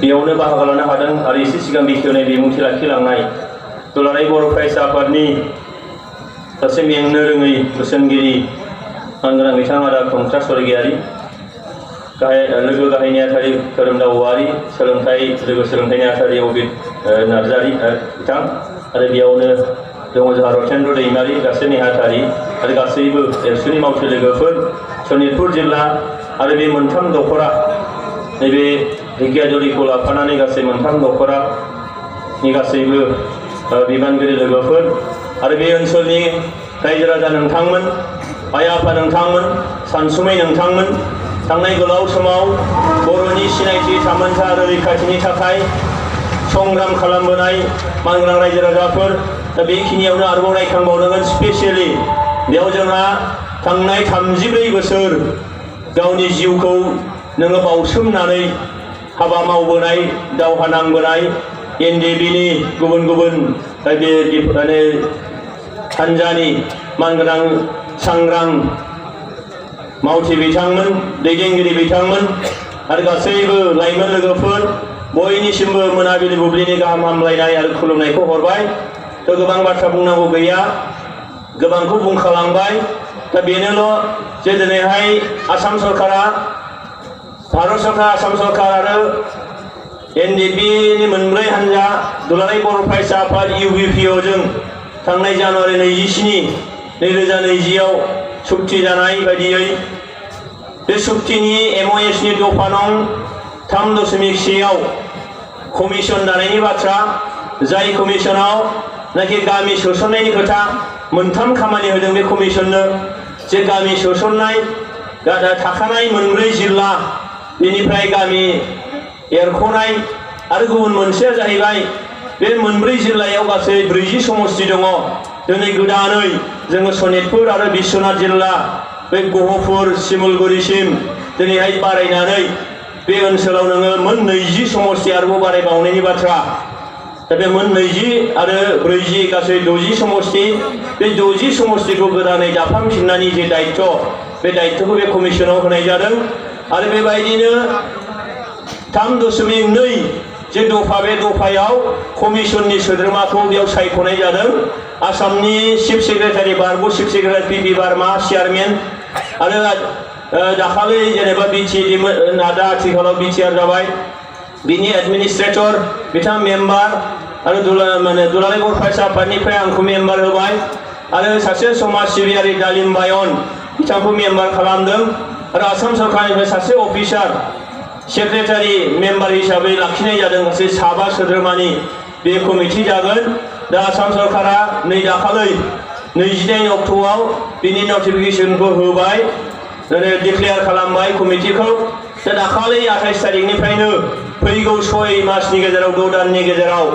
बेयावनो बाहागो लानो हादों आरो एसे सिगां बेखेवनाय बिबुंथि लाखिलांनाय दुलाराय बर' फरायसा आफादनि सासे मेंनो रोङै बोसोनगिरि मानगोनां बिथां आदा खंसार स्वर्गियारि लोगो गाहाय नेहाथारि खोरोमदाव औवारि सोलोंथाइ लोगो सोलोंथाइ नेहाथारि अबिद नार्जारि बिथां आरो बेयावनो दङ जोंहा रतेन्द्र दैमारि गासै नेहाथारि आरो गासैबो एबसुनि मावथि लोगोफोर सनितपुर जिल्ला आरो बे मोनथाम दख'रा नैबे ढेकियाजुलिखौ लाफानानै गासै मोनथाम दख'रानि गासैबो बिबानगिरि लोगोफोर आरो बे ओनसोलनि रायजो राजा नोंथांमोन आइ आफा नोंथांमोन सानसुमै नोंथांमोन थांनाय गोलाव समाव बर'नि सिनायथि थामोनथा आरो रैखाथिनि थाखाय संग्राम खालामबोनाय मानगोनां रायजो राजाफोर दा बेखिनियावनो आरोबाव रायखांबावनांगोन स्पेसियेलि बेयाव जोंहा थांनाय 34 बोसोर गावनि जिउखौ नोङो बावसोमनानै हाबा मावबोनाय दावहा नांबोनाय एनडिएफबिनि गुबुन गुबुन बे हान्जानि मानगोनां सांग्रां मावथि बिथांमोन दैदेनगिरि बिथांमोन आरो गासैबो लाइमोन लोगोफोर बयनिसिमबो मोनाबिलि बुब्लिनि गाहाम हामलायनाय आरो खुलुमनायखौ हरबाय। थ' गोबां बाथ्रा बुंनांगौ गैया गोबांखौ बुंखालांबाय दा बेनोल' जे दिनैहाय आसाम सरकारा भारत सरकार आसाम सरकार आरो एनडिएफबिनि मोनब्रै हान्जा दुलाराय बर' फरायसा आफाद UBPO जों थांनाय जानुवारि 27, 2020 सुक्ति जानाय बायदियै बे सुक्तिनि MOSनि दफा नं 3.1 कमिसन दानायनि बाथ्रा जाय कमिसनाव नाखि गामि सोसननायनि खोथा मोनथाम खामानि होदों बे कमिसननो जे गामि सोसननाय थाखानाय मोनब्रै जिल्ला बेनिफ्राय गामि एरख'नाय आरो गुबुन मोनसेया जाहैबाय बे मोनब्रै जिल्लायाव गासै 40 समस्ति दङ। दिनै गोदानै जोङो सनितपुर आरो बिश्वनाथ जिल्ला बे गहपुर सिमुलगुरिसिम दिनैहाय बारायनानै बे ओनसोलाव नोङो मोन 20 समस्ति आरोबाव बारायबावनायनि बाथ्रा दा बे मोन 20 आरो 40 गासै 60 समस्ति बे 60 समस्तिखौ गोदानै दाफामफिननायनि जे दायित्व बे दायित्वखौ बे कमिसनाव होनाय जादों आरो बेबायदिनो 3.2 जे दफा बे दफायाव कमिसननि सोद्रोमाखौ बेयाव सायख'नाय जादों आसामनि चिफ सेक्रेटारि बारग' chief secretary Pipi Barama chairman आरो दाखालि जेनेबा दा आथिखालाव बिटिआर जाबाय बिनि एडमिनिस्ट्रेटर बिथाङा मेम्बार आरो दुलाराय बर' फरायसा आफादनिफ्राय आंखौ मेम्बार होबाय आरो सासे समाज सिबियारि दालिम बायन बिथांखौ मेम्बार खालामदों आरो आसाम सरकारनिफ्राय सासे अफिसार सेक्रेटारि मेम्बार हिसाबै लाखिनाय जादों गासै 7 सोद्रोमानि बे कमिटि जागोन। दा आसाम सरकारा नै दाखालै 29 अक्ट'आव बिनि नटिफिकेसनखौ होबाय डिक्लेयार खालामबाय कमिटिखौ दा दाखालि 28 तारिखनिफ्रायनो फैगौ 6 मासनि गेजेराव 6 दाननि गेजेराव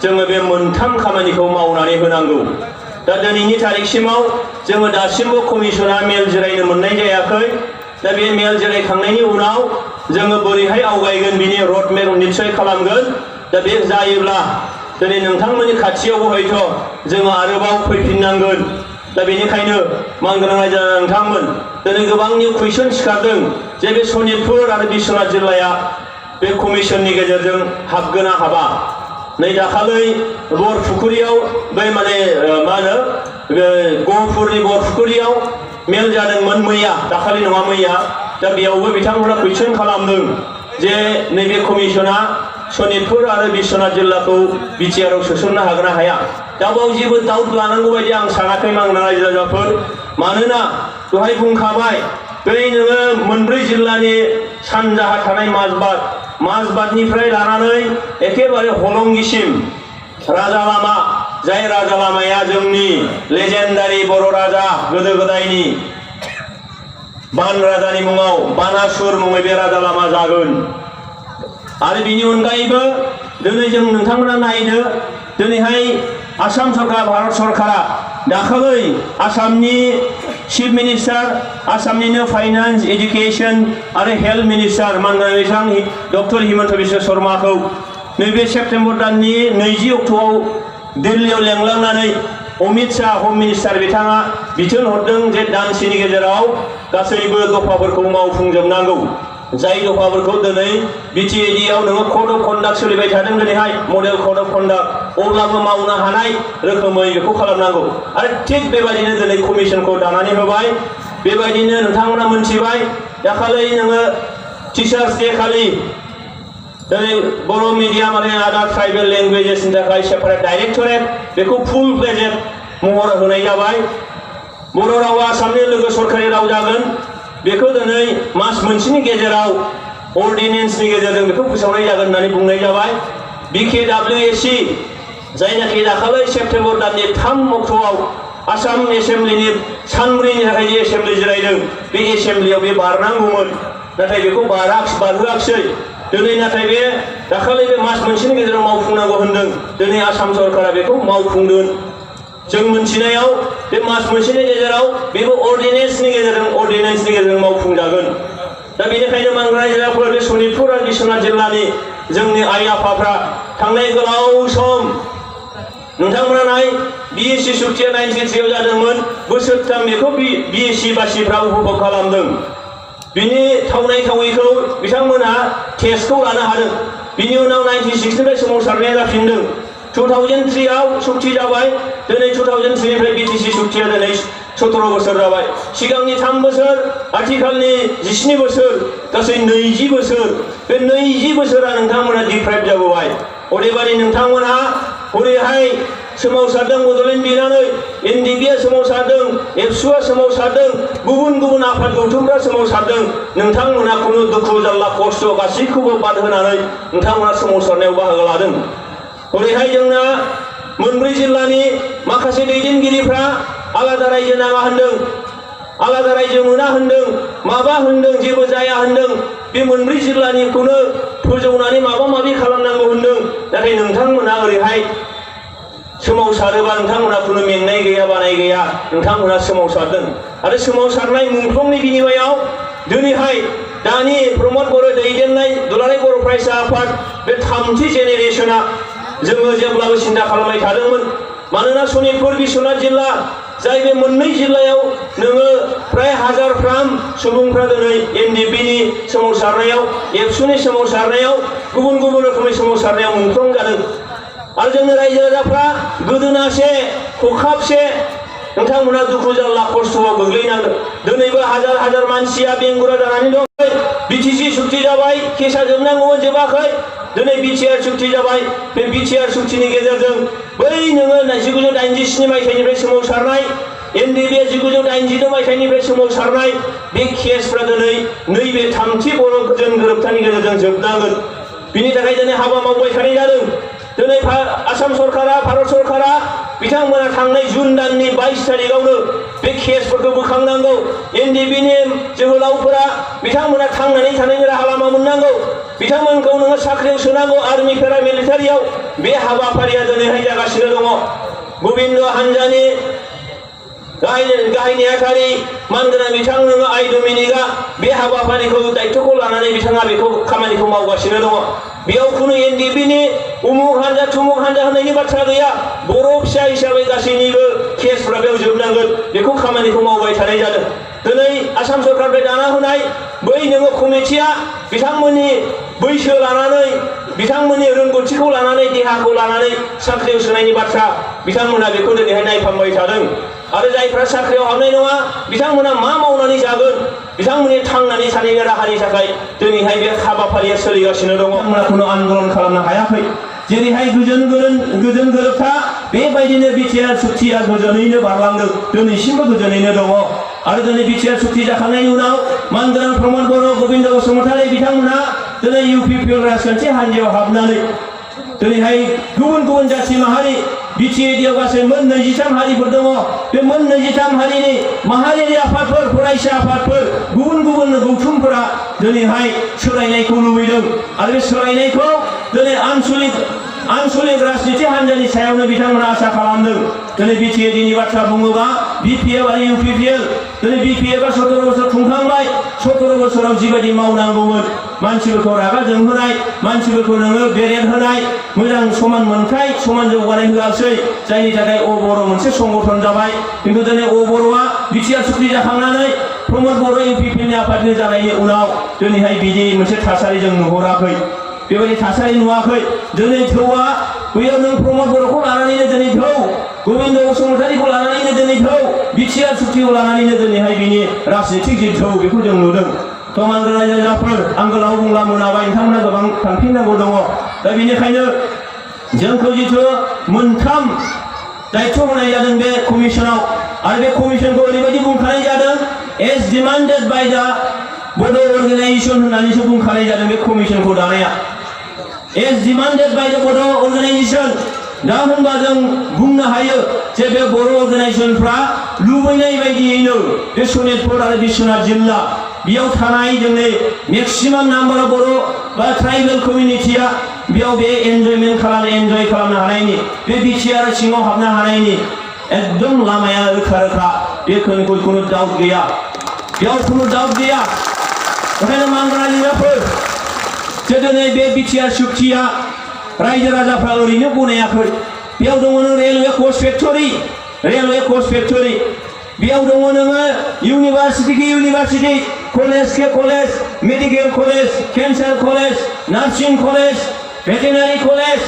जोङो बे मोनथाम खामानिखौ मावनानै होनांगौ। दा दिनैनि तारिखसिमाव जोङो दासिमबो कमिसना मेल जिरायनो मोननाय जायाखै। दा बे मेल जिरायखांनायनि उनाव जोङो बोरैहाय आवगायगोन बिनि रड मेप निश्चय खालामगोन। दा बे जायोब्ला दिनै नोंथांमोननि खाथियावबो हयथ' जोङो आरोबाव फैफिननांगोन। दा बेनिखायनो मानगोनां रायजो नोंथांमोन दिनै गोबांनि कुइसन सिखारदों जे बे सनितपुर आरो बिश्वनाथ जिल्लाया बे कमिसननि गेजेरजों हाबगोन ना हाबा। नै दाखालै बरफुखुरियाव बै मा होनो गहपुरनि बरफुखुरियाव मेल जादोंमोन मैया दाखालि नङा मैया। दा बेयावबो बिथांमोना कुइसन खालामदों जे नैबे कमिसना सनितपुर आरो बिश्वनाथ जिल्लाखौ बिटिआरआव सोसननो हागोन ना हाया। दा बाव जेबो दाउट लानांगौ बायदि आं सानाखै मानगोनां रायजो राजाफोर मानोना दहाय बुंखाबाय बै नोङो मोनब्रै जिल्लानि सानजाहा थानाय माजबादनिफ्राय लानानै एखेबारे हलंगिसिम राजा लामा जाय राजा लामाया जोंनि लेजेन्डारि बर' राजा गोदो गोदायनि बान राजानि मुङाव बानासुर मुङै बे राजा लामा जागोन। आरो बिनि अनगायैबो दिनै जों नोंथांमोना नायनो दिनैहाय आसाम सरकार भारत सरकारा दाखालै आसामनि चिफ मिनिस्टार आसामनिनो फाइनान्स एडुकेशन आरो हेल्थ मिनिस्टार मानगोनां बिथां डक्टर हिमन्त बिश्व शर्माखौ नैबे सेप्तेम्बर दाननि 20 अक्ट'आव दिल्लीयाव लेंलांनानै अमित शाह हम मिनिस्टार बिथाङा बिथोन हरदों जे दानसेनि गेजेराव गासैबो दफाफोरखौ मावफुंजोबनांगौ जाय दफाफोरखौ दिनै बिटिएडि आव नोङो कड अफ कन्डाक्ट सोलिबाय थादों दिनैहाय मडेल कड अफ कन्डाक्ट अब्लाबो मावनो हानाय रोखोमै बेखौ खालामनांगौ आरो थिग बेबायदिनो दिनै कमिसनखौ दानानै होबाय बेबायदिनो नोंथांमोना मोनथिबाय दाखालि नोङो टिचार्स डे खालि दिनै बर' मिडियाम आरो आदार ट्राइबेल लेंगुवेजेसनि थाखाय सेपारेट डाइरेक्टरेट बेखौ फुल प्लेजेड महर होनाय जाबाय बर' रावा आसामनि लोगो सरखारि राव जागोन बेखौ दिनै मास मोनसेनि गेजेराव अर्डिनेन्सनि गेजेरजों बेखौ फोसावनाय जागोन होननानै बुंनाय जाबाय BKWSC जायनाखि दाखालि सेप्तेम्बर दाननि 3 अक्ट'आव आसाम एसेम्ब्लिनि सानब्रैनि थाखाय जे एसेम्ब्लि जिरायदों बे एसेम्ब्लियाव बे बारनांगौमोन नाथाय बेखौ बारहोआखिसै दिनै नाथाय बे दाखालि बे मास मोनसेनि गेजेराव मावफुंनांगौ होनदों दिनै आसाम सरकारा बेखौ मावफुंदों जों मोनथिनायाव बे मास मोनसेनि गेजेराव बेबो अर्डिनेन्सनि गेजेरजों मावफुंजागोन दा बेनिखायनो मानग्रा जिल्लाफोर बे सनितपुर आरो बिश्वनाथ जिल्लानि जोंनि आइ आफाफ्रा थांनाय गोलाव सम नोंथांमोना नाय BSc सुक्तिया 93 आव जादोंमोन बोसोरथाम बेखौ BSc बासिफ्रा उपभोग खालामदों बिनि थावनाय थावैखौ बिथांमोनहा टेस्टखौ लानो हादों बिनि उनाव 96 निफ्राय सोमावसारनाया जाफिनदों 2003 आव सुक्ति जाबाय दिनै 2003 निफ्राय BTC सुक्तिया दिनै 17 बोसोर जाबाय सिगांनि 3 बोसोर आथिखालनि 17 बोसोर गासै 20 बोसोर बे 20 बोसोरा नोंथांमोना डिप्राइभ जाबोबाय अदेबानि नोंथांमोनहा हरैहाय सोमावसारदों बड'लेण्ड बिनानै NDBआ सोमावसारदों एबसुआ सोमावसारदों गुबुन आफाद गौथुमफ्रा सोमावसारदों नोंथांमोना खुनु दुखु जारला खस्थ' गासैखौबो बाद होनानै नोंथांमोना सोमावसारनायाव बाहागो लादों हरैहाय जोंना मोनब्रै जिल्लानि माखासे दैदेनगिरिफ्रा आलादा रायजो नाङा होनदों आलादा रायजो मोना होनदों माबा होनदों जेबो जाया होनदों बे मोनब्रै जिल्लानिखौनो फोजौनानै माबा माबि खालामनांगौ होनदों नाथाय नोंथांमोना ओरैहाय सोमावसारोबा नोंथांमोना खुनु मेंनाय गैया बानाय गैया नोंथांमोना सोमावसारदों आरो सोमावसारनाय मुंख्लंनि बिनिमयाव दिनैहाय दानि प्रमद बर' दैदेननाय दुलाराय बर' फरायसा आफाद बे 3थि जेनेरेशना जोङो जेब्लाबो सिन्था खालामबाय थादोंमोन मानोना सनितपुर बिश्वनाथ जिल्ला जाय बे मोननै जिल्लायाव नोङो प्राय हाजारफ्राम सुबुंफ्रा दिनै NDBनि सोमावसारनायाव एबसुनि सोमावसारनायाव गुबुन रोखोमै सोमावसारनायाव मुंख्लं जादों आरो जोंनि रायजो राजाफ्रा गोदोनासे खखाबसे नोंथांमोना दुखु जारला खस्थ'आव गोग्लैनांदों दिनैबो हाजार मानसिया बेंगुरा जानानै दं BTC सुक्ति जाबाय केसा जोबनांगौमोन जोबाखै दिनै BTR सुक्ति जाबाय बे BTR सुक्तिनि गेजेरजों बै नोङो 1987 मायथाइनिफ्राय सोमावसारनाय NDBआ 1986 मायथाइनिफ्राय सोमावसारनाय बे केसफ्रा दिनै नैबे 3थि बर' गोजोन गोरोबथानि गेजेरजों जोबनांगोन बिनि थाखाय दिनै हाबा मावबाय थानाय जादों दिनै आसाम सरकारा भारत सरकारा बिथांमोना थांनाय जुन दाननि 22 तारिखआवनो बे केसफोरखौ बोखांनांगौ NDBनि जोहोलावफोरा बिथांमोना थांनानै थानायनि राहा लामा मोननांगौ बिथांमोनखौ नोङो साख्रियाव सोनांगौ आर्मि पेरामिलिटारियाव बे हाबाफारिया दिनैहाय जागासिनो दङ गोबिन्द हानजानि गाहाय नेहाथारि मानगोनां बिथां नोङो आइ डमिनिकआ बे हाबाफारिखौ दायित्वखौ लानानै बिथाङा बेखौ खामानिखौ मावगासिनो दङ बेयाव खुनु NDBनि उमुक हानजा थुमुक हानजा होननायनि बाथ्रा गैया बर' फिसा हिसाबै गासैनिबो केसफ्रा बेयाव जोबनांगोन बेखौ खामानिखौ मावबाय थानाय जादों दिनै आसाम सरकारनिफ्राय दाना होनाय बै नोङो कमिटिया बिथांमोननि बैसो लानानै बिथांमोननि रोंगौथिखौ लानानै देहाखौ लानानै साख्रियाव सोनायनि बाथ्रा बिथांमोना बेखौ दिनैहाय नायफामबाय थादों आरो जायफ्रा साख्रियाव हाबनाय नङा बिथांमोना मा मावनानै जागोन बिथांमोननि थांनानै थानायनि राहानि थाखाय दिनैहाय बे हाबाफारिया सोलिगासिनो दङ खुनु आन्दोलन खालामनो हायाखै जेरैहाय गोजोन गोरोबथा बेबायदिनो BTR सुक्तिया गोजोनैनो बारलांदों दिनैसिमबो गोजोनैनो दङ आरो दिनै BTR सुक्ति जाखांनायनि उनाव मानगोनां प्रमद बर' गोबिन्द बसुमतारी बिथांमोना दिनै UPPL राजखान्थि हान्जायाव हाबनानै दिनैहाय गुबुन जाथि माहारि BTADआव गासै मोन 23 हारिफोर दङ बे मोन 23 हारिनि माहारियारि आफादफोर फरायसा आफादफोर गुबुन गौथुमफोरा दिनैहाय सोलायनायखौ लुबैदों आरो बे सोलायनायखौ दिनै आनसलिक राजनिति हान्जानि सायावनो बिथांमोना आसा खालामदों दिनै BTADनि बाथ्रा बुङोबा BPF आरो UPPL दिनै BPFआ 17 बोसोर खुंखांबाय 17 बोसोराव जिबायदि मावनांगौमोन मानसिफोरखौ रागा जोंहोनाय मानसिफोरखौ नोङो बेरेट होनाय मोजां समान मोनथाय समान जौगानाय होआसै जायनि थाखाय अबर' मोनसे संगठन जाबाय खिन्थु दिनै अबर'आ बिटिआर सुक्ति जाखांनानै प्रमद बर' इउपिपिएलनि आफादगिरि जानायनि उनाव दिनैहाय बिदि मोनसे थासारि जों नुहराखै बेबायदि थासारि नुवाखै दिनै थौआ बैयाव नों प्रमद बर'खौ लानानैनो दिनै थौ गोविंद बसुमतारीखौ लानानैनो दिनै थौ बिटिआर सुक्तिखौ लानानैनो दिनैहाय बिनि राजनितिक जि थौ बेखौ जों नुदों तमांग रायजो राजाफोर आं गोलाव बुंला मोनाबाय नोंथांमोना गोबां थांफिननांगौ दङ दा बेनिखायनो जोंखौ जिथु मोनथाम दायित्व होनाय जादों बे कमिसनाव आरो बे कमिसनखौ ओरैबायदि बुंखानाय जादों एज डिमान्डेड बाय दा बड' अर्गानाइजेसन होननानैसो बुंखानाय जादों बे कमिसनखौ दानाया एज डिमान्डेड बाय दा बड' अर्गानाइजेसन दा होनबा जों बुंनो हायो जे बे बर' अर्गानाइजेसनफ्रा लुबैनाय बायदियैनो बे सनितपुर आरो बिश्वनाथ जिल्ला बेयाव थानाय जोंनि मेक्सिमाम नाम्बार अफ बर' बा ट्राइबेल कमिउनिटिया बेयाव बे एन्जय खालामनो हानायनि बे बिटिआर सिङाव हाबनो हानायनि एकदम लामाया रोखा रोखा बे खुनु डाउट गैया बेयाव खुनु डाउट गैया ओंखायनो मांग्रा रायजोफोर जे दिनै बे बिटिआर सुक्तिया रायजो राजाफ्रा ओरैनो गनायाखै बेयाव दङ नों रेलवे कच फेक्टरि बेयाव दङ नोङो university college medical college cancer college nursing college भेटेनारि कलेज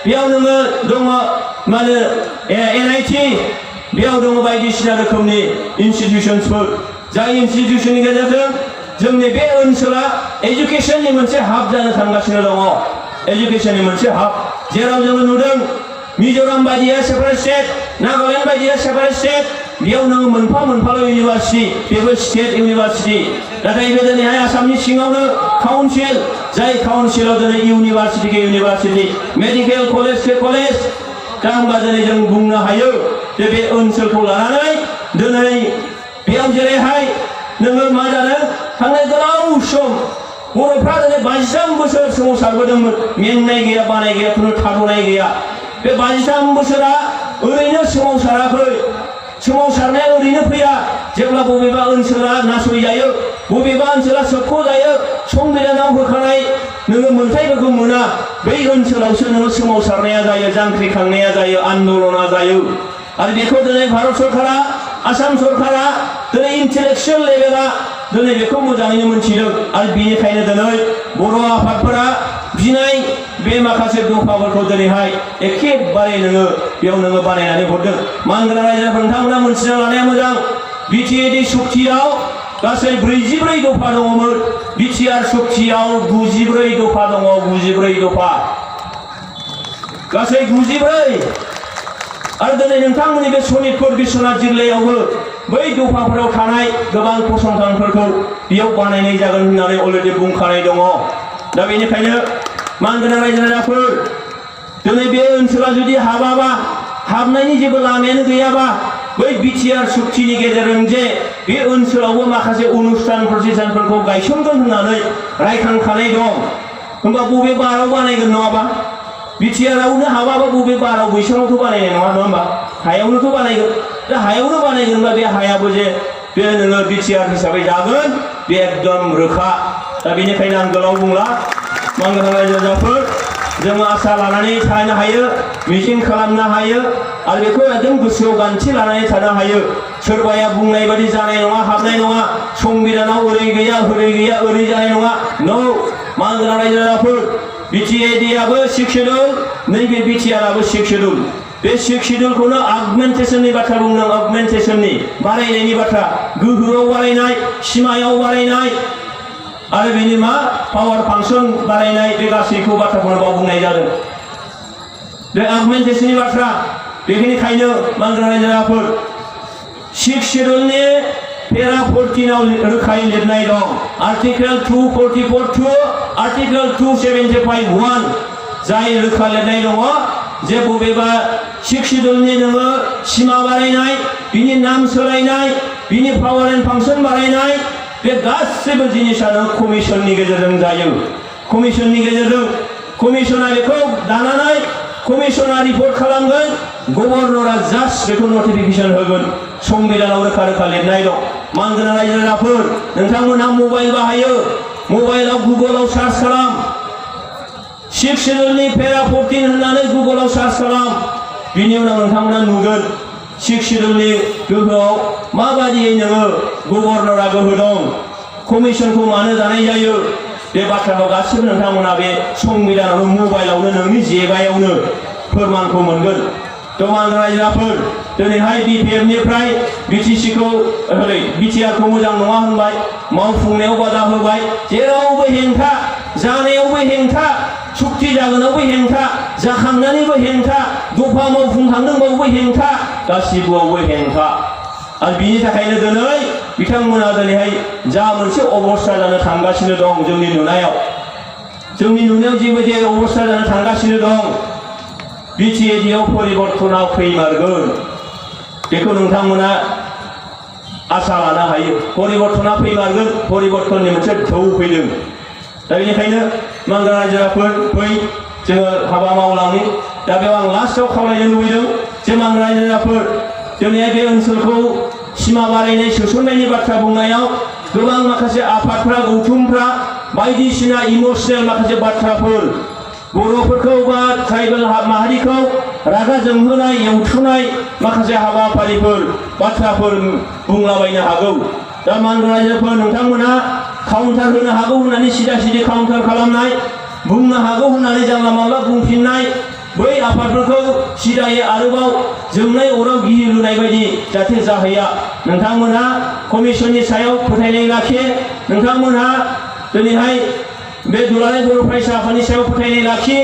बेयाव नोङो दङ माने NIT बेयाव दङ बायदिसिना रोखोमनि इनस्टिट्युशनफोर जाय इनस्टिट्युशननि गेजेरजों जोंनि बे ओनसोला एजुकेशननि मोनसे हाब जानो थांगासिनो दङ एजुकेशननि मोनसे हाब जेराव जोङो नुदों मिजोराम बायदिया सेपारेट स्टेट नागालेण्ड बायदिया सेपारेट स्टेट बेयाव नोङो मोनफाल' इउनिभार्सिटि बेबो स्टेट इउनिभार्सिटि नाथाय बे दिनैहाय आसामनि सिङावनो काउन्सिल जाय काउन्सिलाव दिनै इउनिभार्सिटि मेडिकेल कलेज दा होनबा दिनै जों बुंनो हायो जे बे ओनसोलखौ लानानै दिनै बेयाव जेरैहाय नोङो मा जादों थांनाय गोलाव सम बर'फ्रा दिनै 23 बोसोर सोमावसारबोदोंमोन मेंनाय गैया बानाय गैया खुनु थाद'नाय गैया बे 23 बोसोरा ओरैनो सोमावसारनाया ओरैनो फैया जेब्ला बबेबा ओनसोला नासयजायो बबेबा ओनसोला सोबख'जायो संबिधानाव होखानाय नोङो मोनथायफोरखौ मोना बै ओनसोलावसो नोङो सोमावसारनाया जायो जांख्रिखांनाया जायो आन्दलना जायो आरो बेखौ दिनै भारत सरकारा आसाम सरकारा दिनै इन्टेलेक्सुयेल लेभेला दिनै बेखौ मोजाङैनो मोनथिदों आरो बेनिखायनो दिनै बर' आफादफोरा बिनाय बे माखासे दफाफोरखौ दिनैहाय एखेबारे नोङो बेयाव नोङो बानायनानै हरदों मानग्रा रायजोफोर नोंथांमोना मोनथिना लानाया मोजां बिटिएडि सुक्तियाव गासै 44 दफा दङमोन बिटिआर सुक्तियाव 94 दफा दङ 94 दफा गासै 94 आरो दिनै नोंथांमोननि बे सनितपुर बिश्वनाथ जिल्लायावबो बै दफाफोराव थानाय गोबां फसंथानफोरखौ बेयाव बानायनाय जागोन होननानै अलरेडि बुंखानाय दङ दा बेनिखायनो मानगोनां रायजो राजाफोर दिनै बे ओनसोला जुदि हाबाबा हाबनायनि जेबो लामायानो गैयाबा बै बिटिआर सुक्तिनि गेजेरजों जे बे ओनसोलावबो माखासे अनुष्ठान प्रतिष्ठानफोरखौ गायसनगोन होननानै रायखांखानाय दं होनबा बबे बाराव बानायगोन नङाबा बिटिआरावनो हाबाबा बबे बाराव बैसाङावथ' बानायनाय नङा होनबा हायावनोथ' बानायगोन दा हायावनो बानायगोनबा बे हायाबो जे बे नोङो बिटिआर हिसाबै जागोन बे एकदम रोखा दा बेनिखायनो आं गोलाव बुंला मानगोनां रायजो राजाफोर जोङो आसा लानानै थानो हायो मिजिं खालामनो हायो आरो बेखौ एकदम गोसोआव गान्थि लानानै थानो हायो सोरबाया बुंनाय बादि जानाय नङा हाबनाय नङा संबिधानाव ओरै गैया ओरै जानाय नङा न' मानगोनां रायजो राजाफोर बिटिएडिआबो 6 शेड्युल नैबे बिटिआरआबो 6 शेड्युल बे 6 शेड्युलखौनो अगमेन्टेशननि बाथ्रा बुंदों अगमेन्टेशननि बारायनायनि बाथ्रा गोहोआव बारायनाय सिमायाव बारायनाय आरो बेनि मा पावार फांसन बारायनाय बे गासैखौ बाथ्राखौनो बाव बुंनाय जादों बे अगमेन्टेशननि बाथ्रा बेनिखायनो मानगोनां रायजो राजाफोर 6 शेड्युलनि पेरा 14 रोखायै लिरनाय दं आर्टिकेल 244 आर्टिकेल 275(1) जाय रोखा लिरनाय दङ जे बबेबा 6 शेड्युलनि नोङो सिमा बारायनाय बिनि नाम सोलायनाय बिनि पावार एन्ड फांसन बारायनाय बे गासैबो जिनिसानो कमिसननि गेजेरजों जायो कमिसननि गेजेरजों कमिसना बेखौ दानानै कमिसना रिपर्ट खालामगोन गभर्नरा जास्ट बेखौ नटिफिकेशन होगोन संबिधानाव रोखा लिरनाय दं मानगोनां रायजो राजाफोर नोंथांमोनहा मबाइल बाहायो मबाइलाव गुगोलाव सार्च खालाम सिक्स चेनेलनि पेरा 14 होननानै गुगोलाव सार्च खालाम बिनि उनाव नोंथांमोना नुगोन सिक्स चेनेलनि गोहोआव माबायदियै नोङो गभर्नरा गोहो दं कमिसनखौ मानो दानाय जायो बे बाथ्राखौ गासिबो नोंथांमोना बे संबिधानावनो मबाइलावनो नोंनि जेबायावनो फोरमानखौ मोनगोन दमान रायजोफोर दिनैहाय बिपिएफनिफ्राय बिटिसिखौ बिटिआरखौ मोजां नङा होनबाय मावफुंनायाव बादा होबाय जेरावबो हेंथा जानायावबो हेंथा सुक्ति जागोनावबो हेंथा जाखांनानैबो हेंथा दफा मावफुंखांदोंबाबो हेंथा गासिबोआवबो हेंथा आरो बिनि थाखायनो दिनै बिथांमोना दिनैहाय जा मोनसे अबस्था जानो थांगासिनो दं जोंनि नुनायाव जेबायदि अबस्था जानो थांगासिनो दं बिटिएडिआव परिबर्तना फैमारगोन बेखौ नोंथांमोना आसा लानो हायो परिबर्तना फैमारगोन परिबर्तननि मोनसे ढौ फैदों दा बेनिखायनो मांगा रायजोफोर फै जोङो हाबा मावलांनि दा बेयाव आं लास्टआव खावलायनो लुबैदों जे मांगा रायजोफोर दिनै बे ओनसोलखौ सिमा बारायनाय सोसननायनि बाथ्रा बुंनायाव गोबां माखासे आफादफ्रा गौथुमफ्रा बायदिसिना इमोसनेल माखासे बाथ्राफोर बर'फोरखौ बा ट्राइबेल माहारिखौ रागा जोंहोनाय एवथुनाय माखासे हाबाफारिफोर बाथ्राफोर बुंलाबायनो हागौ दा मांगा रायजोफोर नोंथांमोना काउन्टार होनो हागौ होननानै सिदा सिदि काउन्टार खालामनाय बुंनो हागौ होननानै जानला मानला बुंफिननाय बै आफादफोरखौ सिदायै आरोबाव जोंनाय अराव गिहि लुनाय बायदि जाहाथे जाहैया नोंथांमोनहा कमिसननि सायाव फोथायनाय लाखियो नोंथांमोनहा दिनैहाय बे दुलाराय बर' फरायसा आफादनि सायाव फोथायनाय लाखियो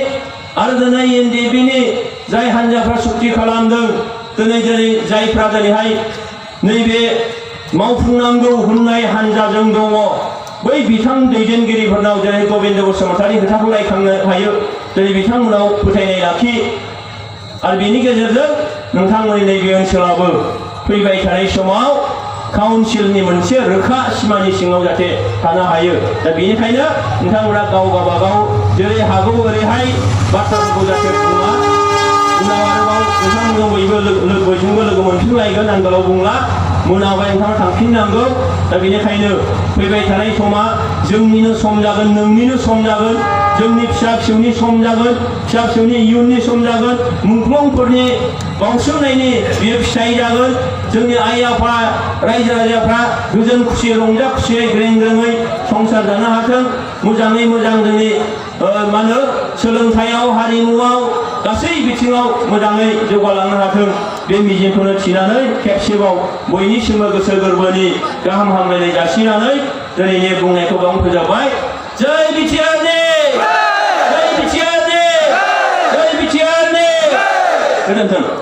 आरो दिनै एनडिएफबिनि जाय हान्जाफ्रा सुक्ति खालामदों दिनै जायफ्रा दिनैहाय नैबे मावफुंनांगौ होननाय हान्जाजों दङ बै बिथां दैदेनगिरिफोरनाव जेरै गबिन्द बसुमतारी खोथाखौ रायखांनो हायो दिनै बिथांमोनाव फोथायनाय लाखि आरो बेनि गेजेरजों नोंथांमोननि नैबे ओनसोलावबो फैबाय थानाय समाव काउन्सिलनि मोनसे रोखा सिमानि सिङाव जाहाथे थानो हायो दा बेनिखायनो नोंथांमोना गाव गावबागाव जेरै हागौ ओरैहाय बाथ्राफोरखौ जाहाथे बुङा उनाव आरोबाव नोंथांमोनजों बयजोंबो लोगो मोनफिनलायगोन आं गोलाव बुंला मोनाबाय नोंथाङा थांफिननांगौ दा बेनिखायनो फैबाय थानाय समा जोंनिनो सम जागोन नोंनिनो सम जागोन जोंनि फिसा फिसौनि सम जागोन फिसा फिसौनि इयुननि सम जागोन मुंख्लंफोरनि बावसोमनायनि बियो फिथाइ जागोन जोंनि आइ आफा रायजो राजाफ्रा गोजोन खुसि रंजा खुसियै ग्रें ग्रेङै संसार जानो हाथों मोजाङै मोजां जोंनि मा होनो सोलोंथायाव हारिमुआव गासै बिथिङाव मोजाङै जौगालांनो हाथों बे मिजिंखौनो थिनानै खेबसेबाव बयनिसिमबो गोसो गोरबोनि गाहाम हामलायनाय जासिनानै दिनैनि बुंनायखौ बावनो फोजाबबाय जय बिटिआरनि जय बिटिआरनि जय बिटिआरनि गोजोन्थों।